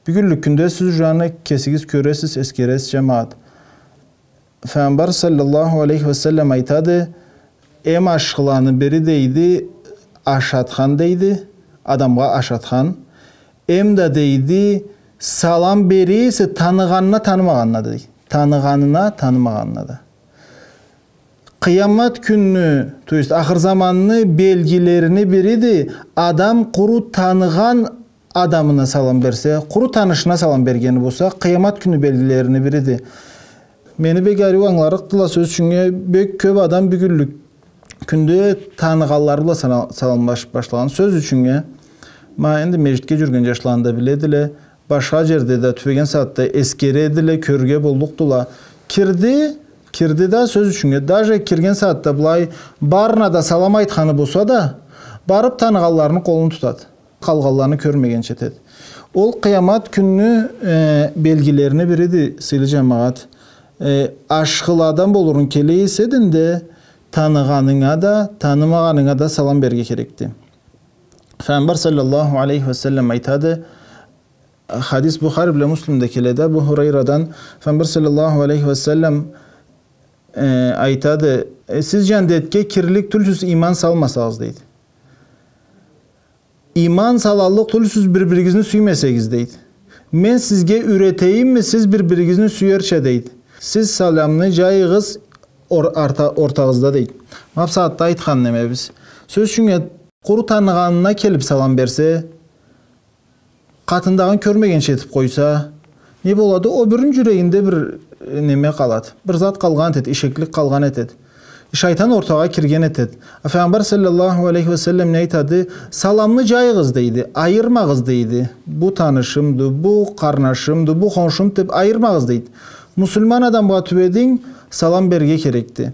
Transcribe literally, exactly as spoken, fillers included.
Бюгюнлюк кюнде сиз аны кесигиз кёресиз, эсгересиз, джамагъат. Файгъамбар саллаллаху алейхи ва саллам айтады, эм ашхыланы бири, дейди, ашатхан, дейди, адамгъа ашатхан. Эм да, дейди, салам бере эсе таныгъанына, танымагъанына, дейди. Таныгъанына, танымагъанына да. Къыямат кюнню, то есть ахыр заманны белгилерини бириди, адам къуру таныгъан адамына салам берсе, къуру танышына салам бергени болса, къыямат кюнню белгилерини бириди. Мени бек ариу ангыларыкъдыла, сёз ючюннге, бек кёп адам бюгюнлюк кюнде таныгъанлары бла сана-, саламлашып башлагъан. Сёз ючюннге, ма энди межгитге джюрюген джашланы да биледиле, башха джерде да тюбеген сагъатда эсгередиле, кёрюрге боллукъдула. Кирди, кирди да, сёз ючюннге, даже кирген сагъатда былай барына да салам айтханы болса да, барып таныгъанларыны къолун тутады. Къалгъанланы кёрмегенча этеди. Ол къыямат кюнню, э, белгилерини бириди, сыйлы джамагъат. Э, ашхыладан болурунг келе эсе да, таныгъанынга да, танымагъанынга да салам берге керекди. Файгъамбар саллаллаху алейхи ва саллам айтады, хадис Бухари бла Муслимде келеди, Абу Хурайрадан, Файгъамбар саллаллаху алейхи ва саллам, э, айтады, э, сиз джандетге кирлик тюлсюз, иман салмасагъыз, дейди. Иман салаллыкъ тюлсюз, бир-биригизни сюймесегиз, дейди. Мен сизге юйретейимми, сиз бир-биригизни сюерча, дейди. Сиз саламны джайыгъыз ор-, арта-, ортагъызда, дейди. Ма бусагъатда айтхан немебиз. Сёз ючюннге, къуру таныгъанына келип салам берсе, къатындагъын кёрмегенча этип къойса, не болады? Ол бирини джюрегинде бир, э, неме къалады. Бир зат къалгъан этеди, ишеклик къалгъан этеди. Шайтан ортагъа кирген этеди. А Файгъамбар саллаллаху алейхи ва саллам не айтады? Саламны джайыгъыз, дейди, айырмагъыз, дейди. Бу танышымды, бу къарнашымды, бу хоншумду деп айырмагъыз, дейди. Муслиман адамгъа тюбединг, салам берге керекди.